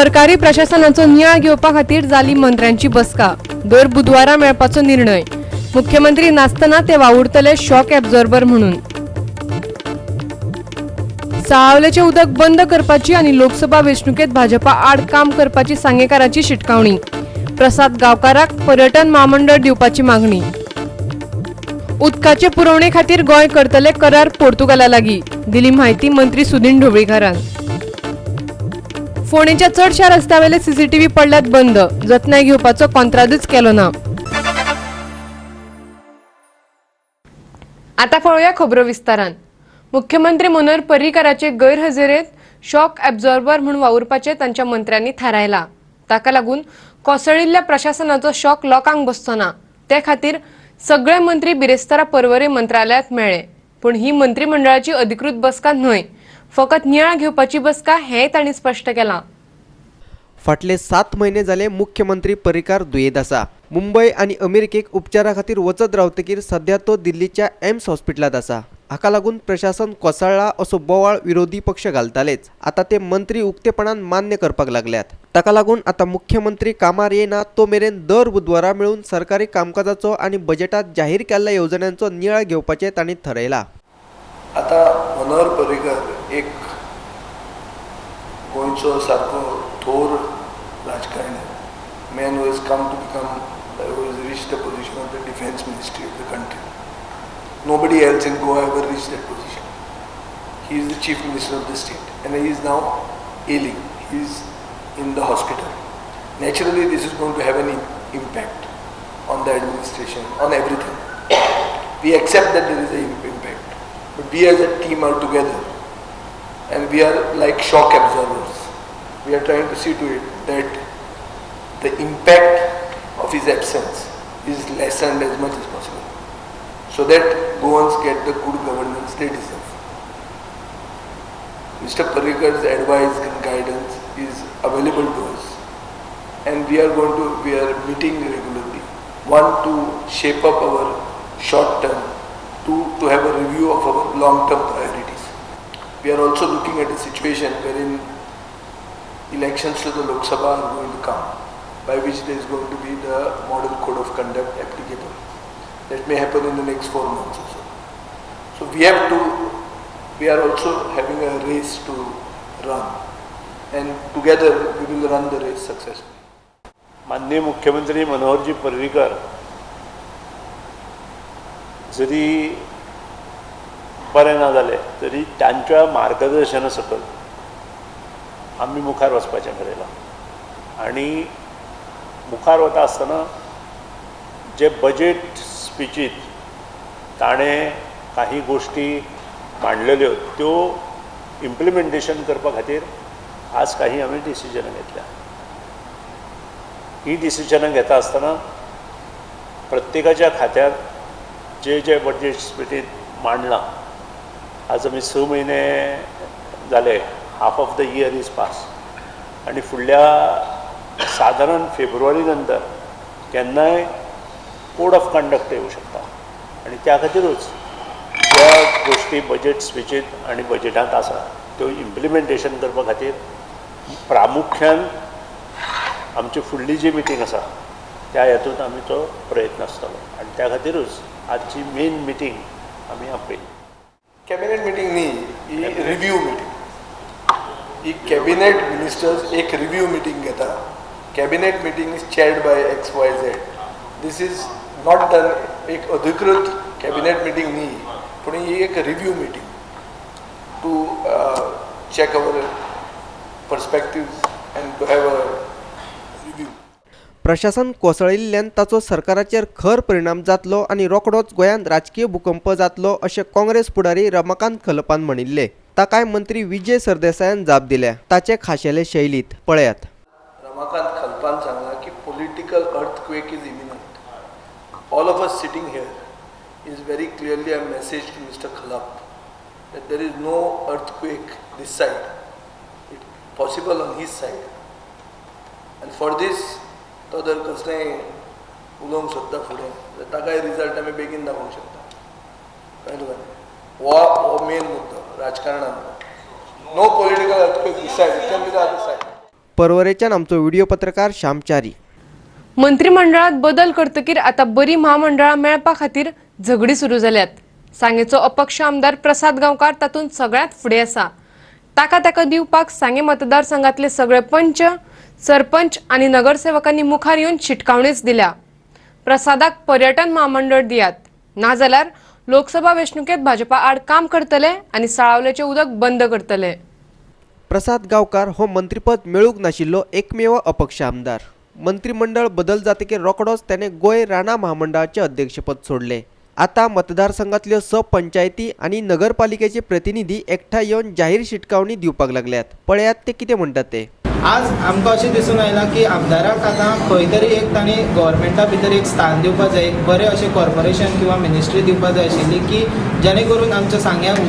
सरकारी प्रशासनाचो नियाळ घेवपा खातीर जाली मंत्र्यांची बसका. दर बुधवारा मेळपाचो निर्णय. मुख्यमंत्री नासतना ते वावुरतले शॉक एब्झॉर्बर म्हणून. साळावलेचें उदक बंद करपाची आनी लोकसभा वेंचणुकेत भाजपा आड काम करपाची सांगेकाराची शिटकावणी. प्रसाद गांवकाराक पर्यटन म्हामंडळ दिवपाची मागणी. उदकाचे पुरवणे खातीर गोंय करतले करार पोर्तुगाला लागीं, दिली म्हायती मंत्री सुदिन ढवळीकारान. फोंडेच्या चडशा रस्त्यावेले सीसीटीव्ही पडल्यात बंद, जतनाय घेवपाचो कॉंत्रादूच केलो ना. आता पळोवया खबरो विस्तारान. मुख्यमंत्री मनोहर पर्रीकाराचे गैरहजेरेत शॉक एब्झॉर्बर म्हूण वावुरपाचें तांच्या मंत्र्यांनी थारायला. ताका लागून कोसळिल्ल्या प्रशासनाचो शॉक लोकांक बसचो ना, ते खातीर सगळे मंत्री बिरेस्तारा पर्वरे मंत्रालयांत मेळ्ळे. पूण ही मंत्रिमंडळाची अधिकृत बसका न्हय, फकत नियाळ घेवपाची बसका हेंय तांणी स्पश्ट केलां. फाटले 7 म्हयने जाले मुख्यमंत्री पर्रीकार दुयेंत आसा. मुंबय आनी अमेरिकेक उपचारा खातीर वचत रावतकीर सध्या तो दिल्लीच्या एम्स हॉस्पिटलांत आसा. हाका लागून प्रशासन कोसळ्ळा असो बोवाळ विरोधी पक्ष घालतालेच, आतां ते मंत्री उक्तेपणान मान्य करपाक लागल्यात. ताका लागून आतां मुख्यमंत्री कामार येना तो मेरेन दर बुधवारा मेळून सरकारी कामकाजाचो आनी बजेटात जाहीर केल्ल्या येवजण्यांचो नियाळ घेवपाचें तांणी थारायलां. आतां मनोहर पर्रीकर एक गोंयचो सारको थोर राजकारणी, man who has come to become, who has reached the position of the defense ministry of the country. Nobody else in Goa ever reached that position. He is the chief minister of the state and he is now ailing. He is in the hospital. Naturally, this is going to have an impact on the administration, on everything. We accept that there is an impact, but we as a team are together and we are like shock absorbers. We are trying to see to it that the impact of his absence is lessened as much as possible, so that Goans get the good governance they deserve. Mr. Parrikar's advice and guidance is available to us, and we are meeting regularly. One, to shape up our short term, two, to have a review of our long term priorities. We are also looking at a situation wherein elections to the Lok Sabha are going to come, by which there is going to be the model code of conduct applicable. That may happen in the next 4 months or so. So we are also having a race to run, and together we will run the race successfully. माननीय मुख्यमंत्री मनोहरजी पर्रीकर जरी बरें ना जालें तरी तांच्या मार्गदर्शना सकयल आमी मुखार वचपाचें थारायलां आनी मुखार वता आसतना जे बजेट स्पिचीत ताणें काही गोष्टी मांडलेल्यो त्यो इम्प्लिमेंटेशन करपा खातीर आज काही आमी डिसिजनां घेतल्या. ही डिसिजनां घेता आसतना प्रत्येकाच्या खात्यार जे जे बजेट स्पिचीत मांडलां, आज आमी 6 म्हयने जाले, half of the year is pass, आनी फुडल्या सादारण फेब्रुवारी नंतर केन्नाय कोड ऑफ कंडक्ट येवं शकता आनी त्या खातीरूच ज्या गोष्टी बजेट स्पिचीत आनी बजेटांत आसा त्यो इम्प्लिमेंटेशन करपा खातीर प्रामुख्यान आमची फुडली जी मिटींग आसा त्या हेतून आमी तो प्रयत्न आसतलो आनी त्या खातीरूच आजची मेन मिटींग आमी आपयली. कॅबिनेट मिटींग न्ही, ही रिव्यू मिटींग. ही कॅबिनेट मिनिस्टर्स एक रिव्यू मिटींग घेता. Cabinet meeting is chaired by X Y Z. This is not done एक अधिकृत कॅबिनेट मिटींग न्ही, पूण ही एक review meeting to check our perspectives and to have a review. प्रशासन कोसळिल्ल्यान ताचो सरकाराचेर खर परिणाम जातलो आनी रोखडोच गोंयांत राजकीय भूकंप जातलो अशें काँग्रेस फुडारी रमाकांत खलपान म्हणिल्लें. ताकाय मंत्री विजय सरदेसायान जाप दिल्या, ताचे खाशेले शैलीत. पळयात. रमाकांत खलपान सांगला की political earthquake is imminent. All of us sitting here is very clearly a message to Mr. Khalap that there is no earthquake this side. It's possible on his side. And for this, तो जर कसलेंय उलोवंक सोदता फुडें जाल्यार ताकाय result आमी बेगीन दाखोवंक शकता. कळ्ळें तुका? हो मेन मुद्दो राजकारणान. No political earthquake this side, it can be the other side. पर्वरेच्यान आमचो व्हिडिओ पत्रकार श्याम च्यारी. मंत्रिमंडळात बदल करतकीर आतां बरी म्हामंडळां मेळपा खातीर झगडी सुरू जाल्यात. सांगेचो अपक्ष आमदार प्रसाद गांवकार तातूंत सगळ्यांत फुडें आसा. ताका ताका दिवपाक सांगे मतदारसंघातले सगळे पंच, सरपंच आनी नगरसेवकांनी मुखार येवन शिटकावणीच दिल्या. प्रसादाक पर्यटन म्हामंडळ दियात, नाजाल्यार लोकसभा वेंचणुकेत भाजपा आड काम करतले आनी साळावलेचें उदक बंद करतले. प्रसाद गांवकार हो मंत्रीपद मेळूंक नाशिल्लो एकमेव अपक्ष आमदार. मंत्रिमंडळ बदल जातकीर रोखडोच त्याने गोंय राणा म्हामंडळाचे अध्यक्षपद सोडले. आता मतदारसंघातल्यो 6 पंचायती आनी नगरपालिकेचे प्रतिनिधी एकठांय येवन जाहीर शिटकावणी दिवपाक लागल्यात. पळयात ते कितें म्हणटात ते. आज आमकां अशें दिसून आयलां की आमदाराक आतां खंय तरी एक तांणी गव्हर्मेंटा भितर एक स्थान दिवपा जाय, एक बरें अशें कॉर्पोरेशन किंवा मिनिस्ट्री दिवपा जाय आशिल्ली की जेणे करून आमच्या सांग्याक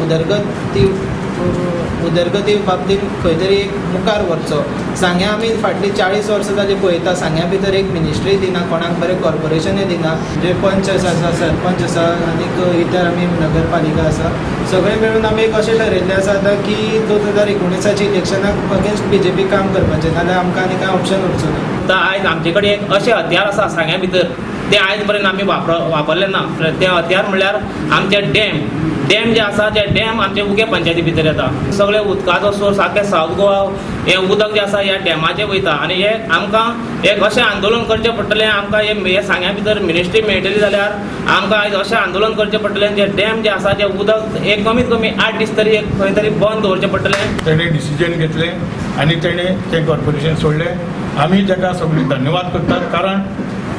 उदरगती बाबतींत खंय तरी एक मुखार व्हरचो. सांग्या आमी फाटलीं 40 वर्सां जालीं पळयता, सांग्या भितर एक मिनिस्ट्री दिना, कोणाक बरें कॉर्पोरेशनूय दिना. जे पंच आसा, सरपंच आसा आनीक इतर आमी नगरपालिका आसा, सगळे मेळून आमी एक अशें ठरयल्लें आसा आतां की 2019 इलेक्शनाक अगेन्स्ट बीजेपी काम करपाचें, नाजाल्यार आमकां आनी कांय ऑप्शन उरचो ना. तर आयज आमचे कडेन एक अशें हत्यार आसा सांग्या भितर, ते आयज पर्यंत आमी वापरले ना. ते हत्यार म्हणल्यार आमचे डॅम जे आसा ते डॅम आमचे उगे पंचायती भितर येता. सगळे उदकाचो सोर्स आख्खे सावथ गोवा हे उदक जे आसा ह्या डॅमाचेर वयता आनी हे आमकां एक अशें आंदोलन करचें पडटलें. आमकां हे सांग्या भितर मिनिस्ट्री मेळटली जाल्यार आमकां आयज अशें आंदोलन करचें पडटलें, जे डॅम जे आसा ते उदक एक कमीत कमी 8 दीस तरी एक खंय तरी बंद दवरचें पडटलें. तेणें डिसिजन घेतलें आनी तेणें तें कॉर्पोरेशन सोडलें. आमी ताका सगळीं धन्यवाद करतात, कारण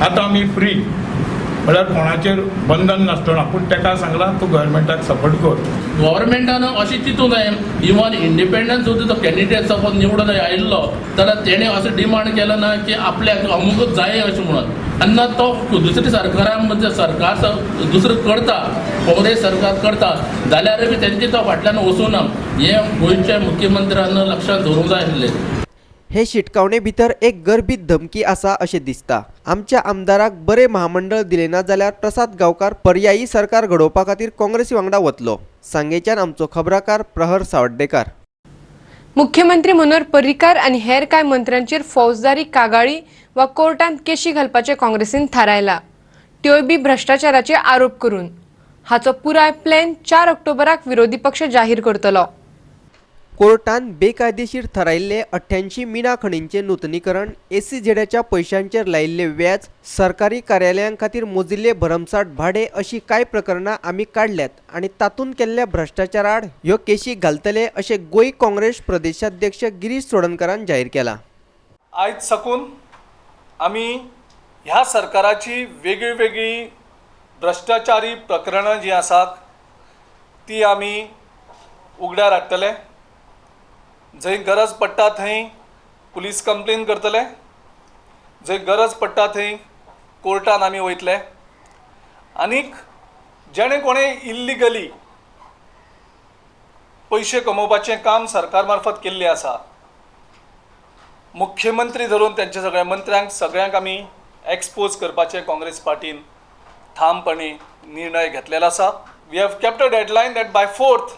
आतां आमी फ्री, म्हळ्यार कोणाचेर बंधन नासतना. पूण ताका सांगलां तूं गव्हर्मेंटाक सपोर्ट कर. गव्हर्मेंटान अशें चिंतूंक जाय, इवन इंडिपेंडंट सुद्दां तो कॅन्डिडेट सपोज निवडून आयिल्लो जाल्यार तेणें अशें डिमांड केलें ना की आपल्याक अमुकच जाय अशें म्हणून. आनी ना तो दुसऱ्या सरकारा म्हणजे सरकार दुसरें करता, काँग्रेस सरकार करता जाल्यार बी तेंचे तो फाटल्यान वचूना. हें गोंयच्या मुख्यमंत्र्यान लक्षांत दवरूंक जाय आशिल्लें. हे शिटकावणे भितर एक गर्भीत धमकी आसा अशें दिसता. आमच्या आमदाराक बरें म्हामंडळ दिलें ना जाल्यार प्रसाद गांवकार पर्यायी सरकार घडोवपा खातीर काँग्रेसी वांगडा वतलो. सांगेच्यान आमचो खबराकार प्रहर सावड्डेकार. मुख्यमंत्री मनोहर पर्रीकार आनी हेर कांय मंत्र्यांचेर फौजदारी कागाळी वा कोर्टांत केशी घालपाचें काँग्रेसीन थारायलां, त्योय बी भ्रश्टाचाराचे आरोप करून. हाचो पुराय प्लॅन 4 ऑक्टोबराक विरोधी पक्ष जाहीर करतलो. कोर्टान बेकायदेशीर थारायिल्ले 88 मिना खणींचें नुतनीकरण, एसीझेडाच्या पयशांचेर लायिल्ले व्याज, सरकारी कार्यालयां खातीर मोजिल्ले भरमसाठ भाडे अशी कांय प्रकरणां आमी काडल्यात आनी तातूंत केल्ल्या भ्रश्टाचाराआड ह्यो केशी घालतले अशें गोंय काँग्रेस प्रदेशाध्यक्ष गिरीश चोडणकारान जाहीर केलां. आयज साकून आमी ह्या सरकाराची वेगळी वेगळी भ्रश्टाचारी प्रकरणां जीं आसात ती आमी उगड्यार हाडटले. जंय गरज पडटा थंय पुलीस कंप्लेन करतले, जंय गरज पडटा थंय कोर्टान आमी वयतले आनीक जेणे कोणें इल्लिगली पयशे कमोवपाचें काम सरकार मार्फत केल्लें आसा, मुख्यमंत्री धरून तेंच्या सगळ्या मंत्र्यांक सगळ्यांक आमी एक्सपोज करपाचें काँग्रेस पार्टीन ठामपणी निर्णय घेतलेलो आसा. We have kept a deadline that by 4th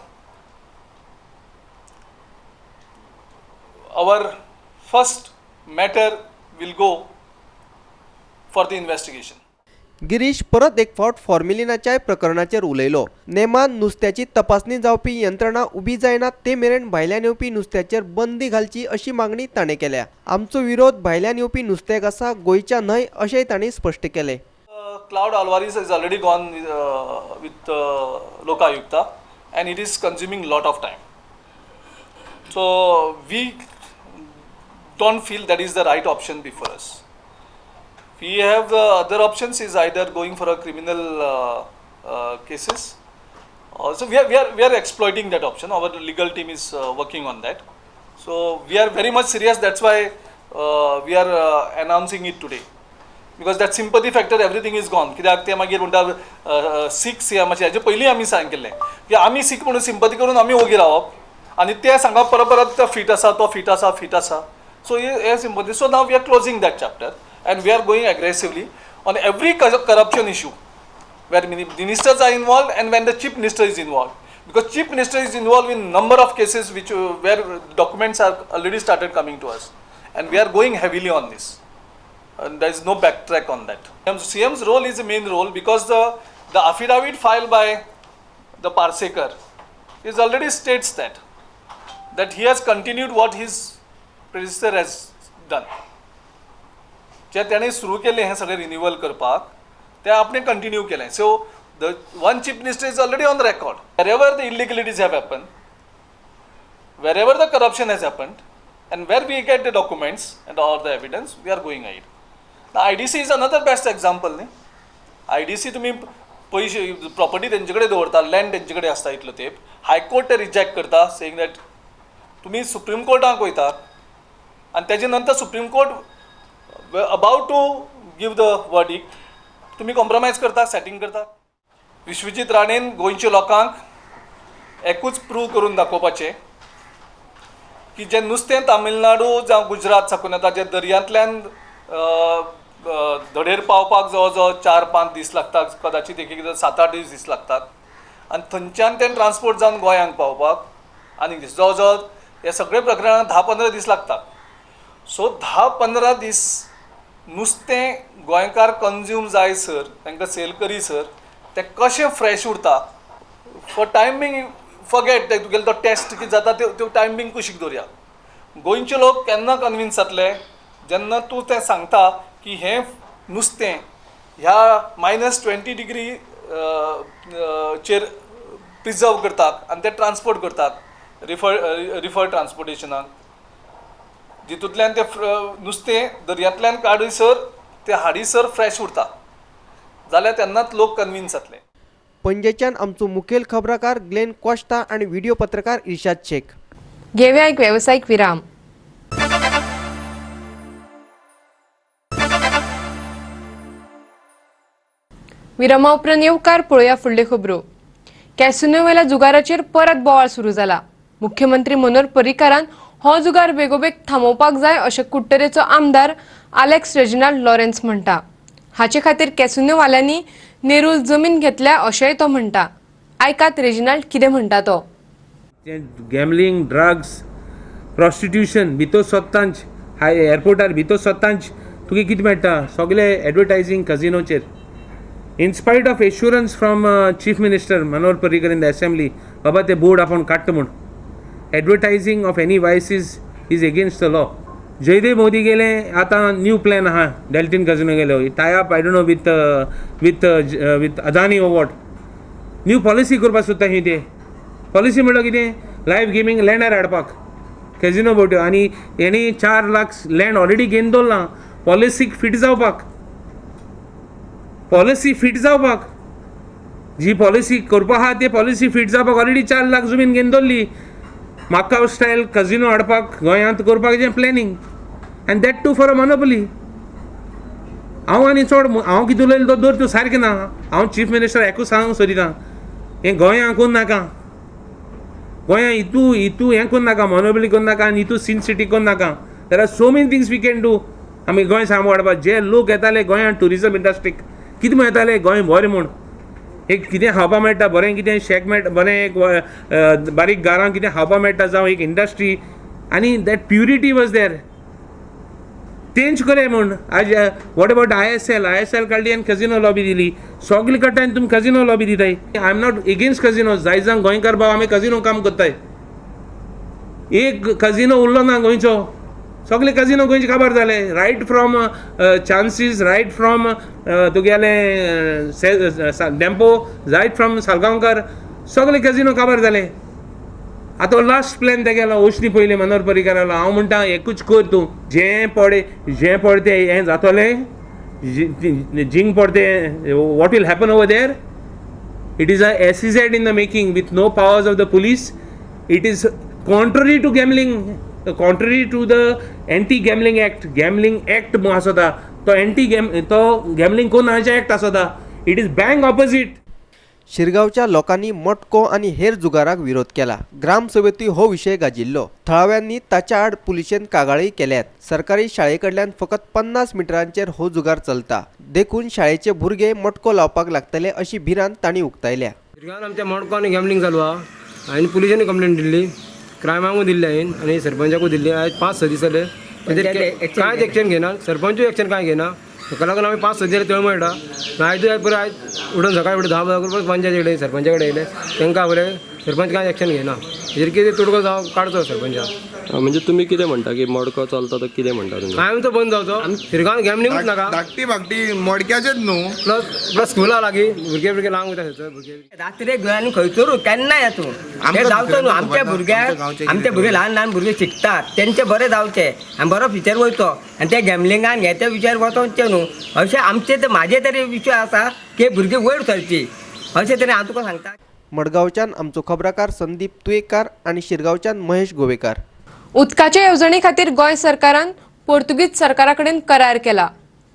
our first matter will go for the investigation. Girish परत एक फावट फॉर्मेलिनाच्याय प्रकरणाचेर उलयलो. नेमान नुस्त्याची तपासणी जावपी यंत्रणा उबी जायना ते मेरेन भायल्यान येवपी नुस्त्याचेर बंदी घालची अशी मागणी ताणें केल्या. आमचो विरोध भायल्यान येवपी नुस्त्याक आसा, गोंयच्या न्हय अशेंय तांणी स्पश्ट केलें. Claude Alvares is already gone with Lokayukta and it is consuming lot of time. So we don't feel that is the right option before us. We have other options is either going for a criminal cases. So we are exploiting that option. Our legal team is working on that. So we are very much serious. That's why we are announcing it today. Because that sympathy factor, everything is gone. कित्याक ते मागीर म्हणटा सीख सीएमाचे हाजे पयलीं आमी सांग केल्लें की आमी सीख म्हणून सिंपती करून आमी ओगी रावप आनी ते सांगप परत परत फिट आसा, तो फिट आसा, फिट आसा. So hey sympathy. So now we are closing that chapter and we are going aggressively on every corruption issue where ministers are involved and when the chief minister is involved, because chief minister is involved in number of cases which where documents are already started coming to us And we are going heavily on this, and there is no backtrack on that. CM's role is the main role because the affidavit filed by the Parsekar is already states that he has continued what his predecessor has done. जे त्याने सुरू केले हे सगळे renewal करपाक ते आपणे continue केलें. So the one chief minister is already on record. Wherever the illegalities have happened, wherever the corruption has happened, and where we get the documents and all the evidence, we are going ahead. Now IDC is another best example न्ही. IDC तुमी पयशे property तेंचे कडेन दवरता, land तेंचे कडेन आसता इतलो तेंप, हायकोर्ट ते रिजेक्ट करता सेईंग that तुमी सुप्रीम कोर्टाक वयतात आनी तेजे नंतर Supreme Court about to give the verdict, तुमी कॉम्प्रोमायज करता, सेटींग करता. विश्वजीत राणेन गोंयच्या लोकांक एकूच प्रूव करून दाखोवपाचें की जें नुस्तें तामिळनाडू जावं गुजरात साकून येता, जें दर्यांतल्यान धडेर पावपाक जवळ जवळ 4-5 दीस लागतात, कदाचित एक एकदां 7-8 दीस लागतात, आनी थंयच्यान तें ट्रान्सपोर्ट जावन गोंयांक पावपाक आनीक दीस, जवळ जवळ हे सगळे प्रकरणांत 10-15 दीस लागतात. सो 10-15 दीस नुस्तें गोंयकार कंज्यूम जाय सर, तांकां सेल करी सर तें कशें फ्रेश उरता फॉर टायम बींग फॉरगेट तुगेलो तो टेस्ट कितें जाता त्यो टायम बींग कुशीक दवरया. गोंयचे लोक केन्ना कन्विन्स जातले जेन्ना तूं तें सांगता की हें नुस्तें ह्या -20 डिग्री चेर प्रिजर्व करतात आनी तें ट्रान्सपोर्ट करतात रिफर ट्रान्सपोर्टेशनाक, जितूंतल्यान तें नुस्तें दर्यांतल्यान काडीसर तें हाडीसर फ्रेश उरता जाल्यार तेन्नाच लोक कन्विन्स जातले. पणजेच्यान आमचो मुखेल खबराकार ग्लेन कोस्टा आनी व्हिडिओ पत्रकार इर्शाद शेख. घेवया एक वेवसायीक विराम. विरामा उपरांत येवकार पळोवया फुडल्यो खबरो. कॅसिनोवेल्या जुगाराचेर परत बोवाळ सुरू जाला. मुख्यमंत्री मनोहर पर्रीकारान हो जुगार बेगोबेग थांबोवपाक जाय अशें कुडटरेचो आमदार आलेक्स रेजिनाल्ड लॉरेन्स म्हणटा. हाचे खातीर कॅसिनोवाल्यांनी नेरूल जमीन घेतल्या अशेंय तो म्हणटा. आयकात रेजिनाल्ड कितें म्हणटा तो. गॅमलिंग, ड्रग्स, प्रॉस्टिट्यूशन भितर सोदतांच, हाय एअरपोर्टार भितर सोदतांच तुका कितें मेळटा सगळे एडवर्टायजींग कझिनोचेर. In spite of assurance from Chief Minister Manohar Parrikar in the assembly, बाबा ते बोर्ड आपूण काडटा म्हूण, advertising of any vices is against the law. Jaydev Modi गेले आतां न्यू प्लॅन आहा, डेल्टीन कझिनो गेलो, tie up I don't know with with with Adani or what, new policy करपाक सोदता ही ते. पॉलिसी म्हणल्यार कितें, लायव्ह गेमींग लँडार हाडपाक कॅझिनो बोट्यो, आनी हेणी 4 लाख लँड ऑलरेडी घेवन दवरलां पॉलिसीक फिट जावपाक. पॉलिसी फिट जावपाक जी पॉलिसी करपा आहा ते पॉलिसी फिट जावपाक ऑलरेडी 4 लाख जमीन घेवन दवरली. माकाव स्टायल कझिनो हाडपाक गोंयांत करपाचें planning, and that too for a monopoly. हांव आनी चड हांव कितें उलयलो तो दर तूं सारकें ना. हांव चीफ मिनिस्टर एकूच सांगूंक सोदिता, हें गोंयांत करूं नाका, गोंयांत हितू हितू हें करूं नाका, मोनोपोली करूं नाका आनी हितू सिन सिटी करूं नाका. There are so many things we can do. आमी गोंय सांबाळ हाडपाक जे लोक येताले गोंयांत ट्युरिजम इंडस्ट्रीक कितें म्हूण येताले, गोंय बरें म्हूण, एक कितें खावपाक मेळटा बरें, कितें शॅक मेळटा बरें, एक बारीक गारां कितें खावपाक मेळटा, जावं एक इंडस्ट्री, आनी that purity was there. तेंच करें म्हूण आज what about ISL, ISL काडली आनी कझिनो लॉबी दिली, सगळे काडटा आनी तुमी कझिनो लॉबी दिताय. I am not against casino, जाय जावन गोंयकार भाव आमी कझिनो काम करताय, एक कझिनो उरलो ना गोंयचो, सगळे कझिनो गोंयचे काबार जाले. Right from chances, right from तुगेले डेम्पो, रायट फ्रॉम सालगांवकर, सगळे कझिनो काबार जाले. आतां लास्ट प्लॅन तेगेलो वचनी पयलीं मनोहर पर्रीकारालो. हांव म्हणटा एकूच कर तूं, जें पडे जें पडे तें हें जातलें, जिंग पडे तें what will happen over there. It is a SEZ in the making with no powers of the police. It is contrary to gambling, contrary to the anti gambling act. Gambling act म्हूण आसता तो anti game तो gambling कोण हाचे act आसता, it is bang opposite. शिरगांवच्या लोकांनी मटको आनी हेर जुगाराक विरोध केला. ग्रामसभेतूय हो विशय गाजिल्लो. थळाव्यांनी ताच्या आड पुलिशेन कागाळी केल्यात. सरकारी शाळे कडल्यान फकत 50 मिटरांचेर हो जुगार चलता, देखून शाळेचे भुरगे मटको लावपाक लागतले अशी भिरांत तांणी उक्तायल्या. शिरगांवान आमच्या मटको आनी गॅमलिंग चालू आहा. हांवें पुलिशेन कंप्लेन दिल्ली, क्रायमाकूय दिल्ली हांवें आनी सरपंचाकूय दिल्ली. आयज 5-6 दीस जाले कांयच एक्शन घेना, सरपंचूय एक्शन कांय घेना. ताका लागून आमी 5-6 दीस तळमळटा. आयजूय पुरो आयज उठून सकाळी उठून 10 वरां पंचायती कडेन सरपंचा कडेन येयले, तांकां बरें सरपंच कांय एक्शन घेना. हेजेर कितें तुडको जावं काडचो सरपंचान. म्हणजे तुम्ही कितें म्हणटा की मडको चलता तो कितें म्हणटा तुमी? कांय तो बंद जावचो, शिरगांव गॅमलिंगूच नाका. धाकटी भाकटी मडक्याचेच न्हू, प्लस प्लस स्कुला लागीं भुरगे भुरगे लांब वयता थंयसर भुरगे. रात्रे गोंयांनी खंयसरू केन्ना येता तूं जावचो न्हू. आमच्या भुरग्यांक, आमचे भुरगे ल्हान ल्हान भुरगे शिकतात, तेंचे बरें जावचें आनी बरो फ्युचर वयचो आनी ते गॅमलिंगान हे ते विचार वचोवचे न्हू अशें आमचे म्हाजे तरी विचार आसा की भुरगीं वयर सरची अशें तरेन हांव तुका सांगता. मडगांवच्यान आमचो खबराकार संदीप तुयेकार आनी शिरगांवच्यान महेश गोवेकार. उदकाच्या येवजणे खातीर गोंय सरकारान पोर्तुगीज सरकारा कडेन करार केला.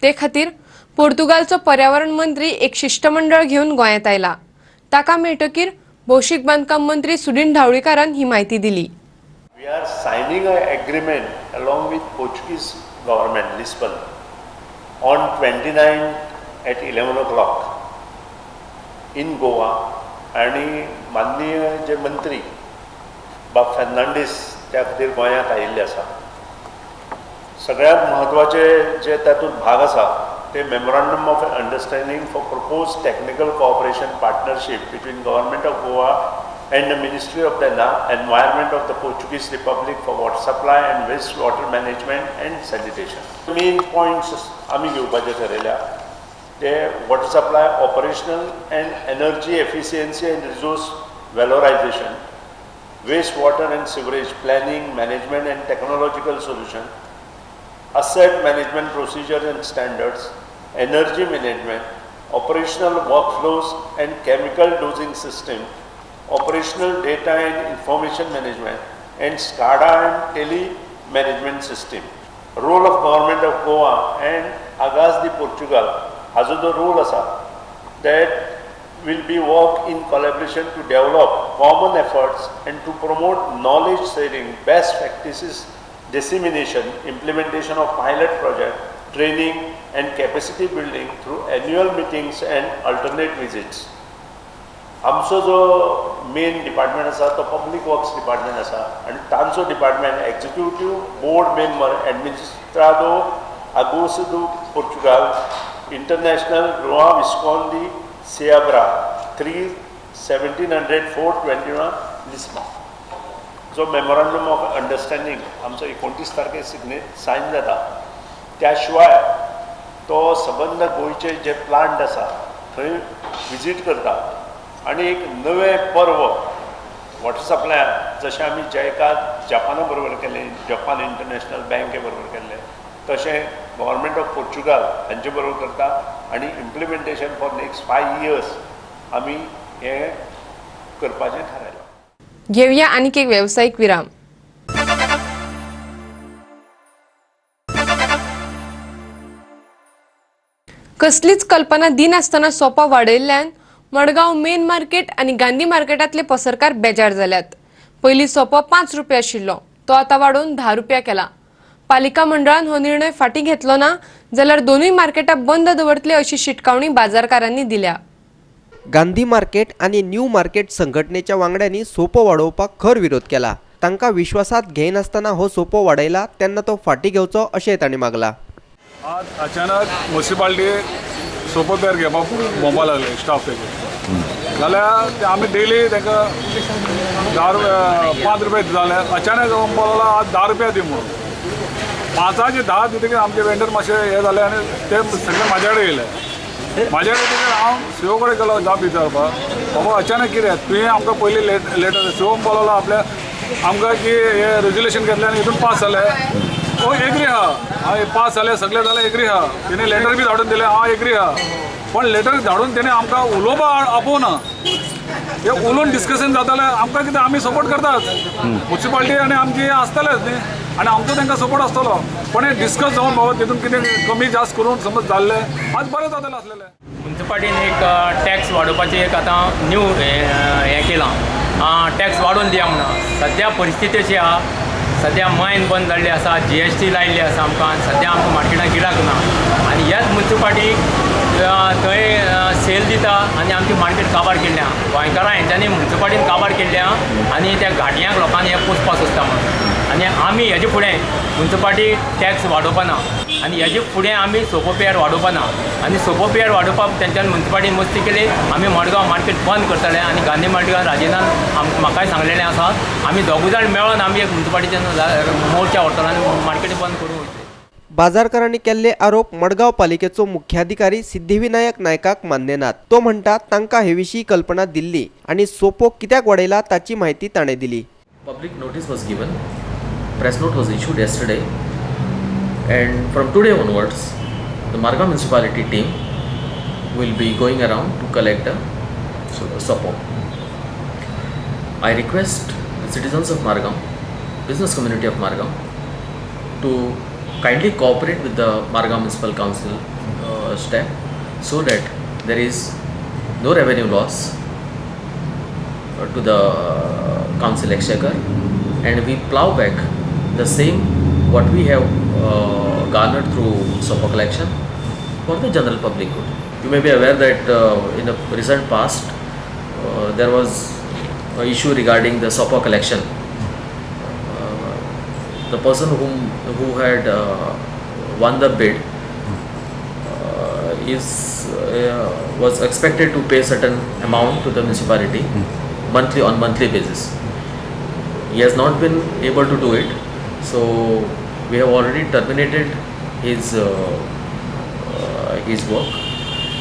ते खातीर पोर्तुगालचो पर्यावरण मंत्री एक शिष्टमंडळ घेवन गोंयांत आयला. ताका मेळटकीर भौशीक बांदकाम मंत्री सुदिन ढवळीकारान ही म्हायती दिली. We are signing a agreement along with Portuguese government Lisbon on 29 at 11 o'clock in Goa. आनी माननीय जे मंत्री बाब फर्नांडीस त्या खातीर गोंयांत आयिल्ले आसा. सगळ्यांत म्हत्वाचे जे तातूंत भाग आसा ते memorandum of understanding for propose technical cooperation partnership between government of Goa and the ministry of the environment of the Portuguese Republic for water supply and waste water management and sanitation. Main points आमी घेवपाचे ठरयल्या ते water supply operational and energy efficiency and resource valorisation, waste water and sewerage planning, management and technological solution, asset management procedures and standards, energy management, operational workflows and chemical dosing system, operational data and information management, and SCADA and tele management system. Role of government of Goa and Agas de Portugal, हाजो जो role आसा that will be work in collaboration to develop common efforts and to promote knowledge sharing, best practices dissemination, implementation of pilot project, training and capacity building through annual meetings and alternate visits. आमचो जो main department आसा तो public works department आसा आनी तांचो department executive board member Administrado Aguas do Portugal international Rua Visconde Seabra 3 1700 421 Lisbon. जो memorandum of understanding आमचो 29 तारखे सायन जाता. त्या शिवाय तो सबंद गोंयचे जे प्लांट आसा थंय विजीट करता आनी एक नवें पर्व वॉटर सप्लाय जशें आमी जयका जपाना बरोबर केलें, जपान इंटरनॅशनल बँके बरोबर केल्लें, तशें गव्हर्मेंट ऑफ पोर्चुगाल हांचे बरोबर करता आनी इम्प्लिमेंटेशन फॉर नेक्स्ट 5 इयर्स आमी हें करपाचें थारायलां. घेवया आनीक एक वेवसायीक विराम. कसलीच कल्पना दिनासतना सोपा वाडयल्ल्यान मडगांव मेन मार्केट आनी गांधी मार्केटांतले पसरकार बेजार जाल्यात. पयलीं सोपो 5 रुपया आशिल्लो तो आतां वाडोवन 10 रुपया केला. पालिका मंडळान हो निर्णय फाटीं घेतलो ना जाल्यार दोनूय मार्केटां बंद दवरतले अशी शिटकावणी बाजारकारांनी दिल्या. गांधी मार्केट आनी न्यू मार्केट संघटनेच्या वांगड्यांनी सोपो वाडोवपाक खर विरोध केला. तांकां विश्वासात घेयनासतना हो सोपो वाडयला तेन्ना तो फाटीं घेवचो अशें तांणी मागला. आज अचानक म्युनिसिपालिटी सोपो पेर घेवपाक भोंवपाक लागले स्टाफ तेजे, जाल्यार आमी डेली ताका 5 रुपया दिताले. अचानक म्हणपाक लागलो आज 10 रुपया दी म्हणून. 5चे 10 दितकीर आमचे वेंडर मातशे हे जाले आनी ते सगळे म्हाज्या कडेन येयले. म्हाज्या कडेन येतकीर हांव सीओ कडेन गेलो जाप विचारपाक, बाबा अचानक कितें तुवें आमकां पयलीं लेटर सीओ म्हणपाक लागलो आपल्या आमकां की हे रेजोल्युशन घेतलें आनी हितून पास जालें. ओ एग्री आहा, हांव पास जालें सगळें जालें एग्री आहा. तेणी लेटर बी धाडून दिलें, हांव एग्री आहा. पण लेटर धाडून तेणी आमकां उलोवपाक आपोवना. हे उलोवन डिस्कशन जातालें आमकां कितें आमी सपोर्ट करतात म्युनिसिपालिटी आनी आमची आसतलेच न्ही आनी आमचो तांकां सपोर्ट आसतलो. पण हे डिस्कस जावन बाबा तितून कितें कमी जास्त करून समज जाल्लें आज बरें जातलें आसलेलें. म्युनिसिपालिटीन एक टॅक्स वाडोवपाचें एक आतां न्यू हें केलां, टॅक्स वाडोवन दिया म्हणून. सद्या परिस्थिती अशी आहा, सद्या मायन बंद जाल्ली आसा, GST लायिल्ली आसा आमकां. सद्या आमकां मार्केटाक गिरायक ना आनी ह्याच म्युनिसिपालिटीक थंय सेल दिता आनी आमची मार्केट काबार केल्ली आहा. गोंयकारां हेंच्यांनी म्युनिसिपालिटीन काबार केल्ली आहा आनी त्या घाटयांक लोकांनी हें पोसपाक सोदता म्हणून. आनी आमी हेजे फुडें म्युनिसिपालिटी टॅक्स वाडोवपा ना आनी हेजे फुडें आमी सोपो पेयर वाडोवपा ना आनी सोपो पेयर वाडोवपाक तेंच्यान म्युनिसिपालिटीन मस्ती केली. आमी मडगांव मार्केट बंद करतले आनी गांधी मडगांव राजेंद्रान म्हाकाय सांगलेलें आसा, आमी दोगूय जाण मेळोन आमी एक म्युनिसिपालिटीच्यान मोर्चा व्हरतलो आनी मार्केट बंद करूंक वयतले. बाजारकारांनी केल्ले आरोप मडगांव पालिकेचो मुख्याधिकारी सिद्धिविनायक नायकाक मान्य नात. तो म्हणटा तांकां हे विशीं कल्पना दिल्ली आनी सोपो कित्याक वाडयला ताची म्हायती ताणें दिली. Public notice was given, press note was issued yesterday, and from today onwards the Margao municipality team will be going around to collect the sopo. I request the citizens of Margao, business community of Margao, to kindly cooperate with the Margao Municipal Council staff so that there is no revenue loss to the council exchequer, and we plow back the same what we have garnered through sopo collection for the general public good. You may be aware that in the recent past there was an issue regarding the sopo collection. The person who had won the bid was expected to pay certain amount to the municipality monthly on monthly basis. He has not been able to do it, so we have already terminated his work,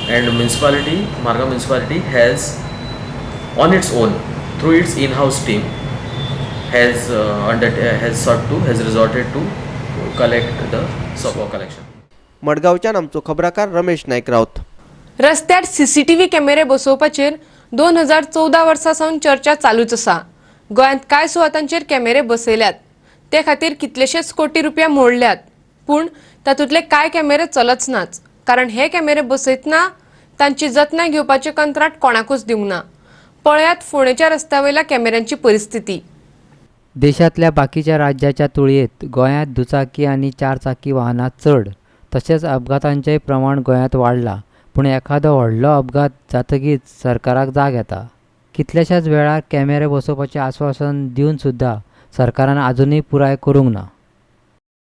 and municipality, Margao municipality, has on its own through its in-house team has resorted to collect the sopo collection. मडगांवच्यान आमचो खबराकार रमेश नायक राऊत. रस्त्यार CCTV कॅमेरे बसोवपाचेर 2014 वर्सा सावन चर्चा चालूच आसा. गोंयांत कांय सुवातांचेर कॅमेरे बसयल्यात, ते खातीर कितलेशेच कोटी रुपया मोडल्यात, पूण तातूंतले कांय कॅमेरे चलच नाच, कारण हे कॅमेरे बसयतना तांची जतनाय घेवपाचें कंत्राट कोणाकूच दिवंक ना. पळयात फोंडेच्या रस्त्या वयल्या कॅमेऱ्यांची परिस्थिती. देशांतल्या बाकीच्या राज्याच्या तुळेंत गोंयांत दुचाकी आनी चारचाकी वाहनां चड, तशेंच अपघातांचेय प्रमाण गोंयांत वाडलां. पूण एखादो व्हडलो अपघात जातकीच सरकाराक जाग येता. कितल्याशाच वेळार कॅमेरे बसोवपाचें आस्वासन दिवन सुद्दां सरकारान आजुनूय पुराय करूंक ना.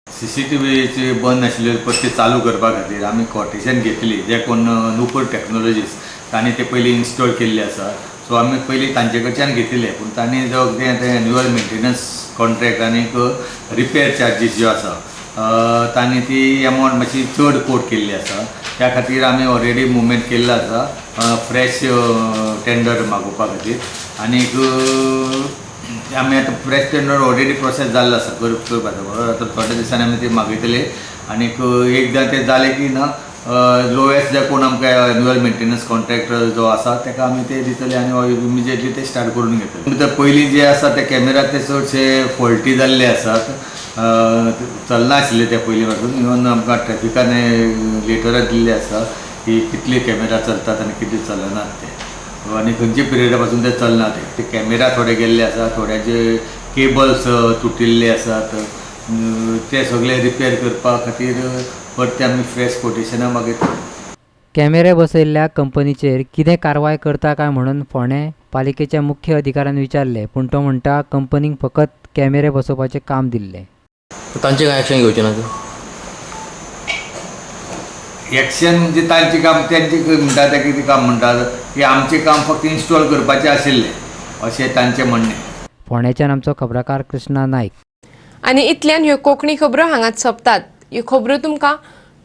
सीसीटीव्हीचे बंद आशिल्ले परते चालू करपा खातीर आमी कोटेशन घेतली, जे कोण नुपूर टॅक्नोलॉजीस तांणी ते पयलीं इन्स्टॉल केल्ले आसा. सो आमी पयलीं तांचे कडच्यान घेतिल्ले, पूण तांणी जो कितें तें एन्युअल मेंटेनन्स कॉन्ट्रॅक्ट आनीक रिपेर चार्जीस ज्यो आसा तांणी ती एमावंट मातशी चड कोट केल्ली आसा. त्या खातीर आमी ऑलरेडी मुवमेंट केल्लो आसा फ्रेश टेंडर मागोवपा खातीर, आनीक आमी आतां फ्रेश टेंडर ऑलरेडी प्रोसेस जाल्लो आसा करपाचो. आतां थोड्या दिसांनी आमी ते मागयतले आनीक एकदां तें जालें की ना लोएस्ट जे कोण आमकां एन्युअल मेंटेनन्स कॉन्ट्रॅक्ट जो आसा ताका आमी ते दितले आनी इमिजिएटली ते स्टार्ट करून घेतले. भितर पयलीं जे आसा ते कॅमेरा ते चडशे फॉल्टी जाल्ले आसात, चलनाशिल्ले ते पयलीं पासून. इवन आमकां ट्रॅफिकान लेटरां दिल्ली आसा की कितले कॅमेरा चलतात आनी कितले चलनात ते, आनी खंयचे पिरियडा पासून ते चलना. ते कॅमेरा थोडे गेल्ले आसा, थोड्यांचे केबल्स तुटिल्ले आसात, ते सगळे रिपेर करपा खातीर परते आमी फ्रेश कोटेशनां मागयता. कॅमेरे बसयल्ल्या कंपनीचेर कितें कारवाय करता काय म्हणून फोंडें पालिकेच्या मुख्य अधिकाऱ्यान विचारलें, पूण तो म्हणटा कंपनीक फकत कॅमेरे बसोवपाचें काम दिल्लें. तांचें कांय एक्शन घेवचें ना? एक्शन म्हणजे तांचें काम, तांचें म्हणटा तें कितें काम म्हणटा की आमचें काम फक्त इन्स्टॉल करपाचें आशिल्लें अशें तांचें म्हणणें. फोंडेच्यान आमचो खबराकार कृष्णा नायक. आनी इतल्यान ह्यो कोंकणी खबरो हांगाच सोंपतात. ह्यो खबरो तुमकां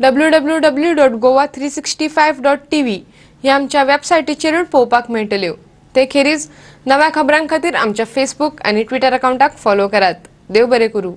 www.goa365.tv ह्या आमच्या वेबसायटीचेरूय पळोवपाक मेळटल्यो. ते खेरीज नव्या खबरां खातीर आमच्या फेसबूक आनी ट्विटर अकावंटाक फॉलो करात. देव बरें करूं.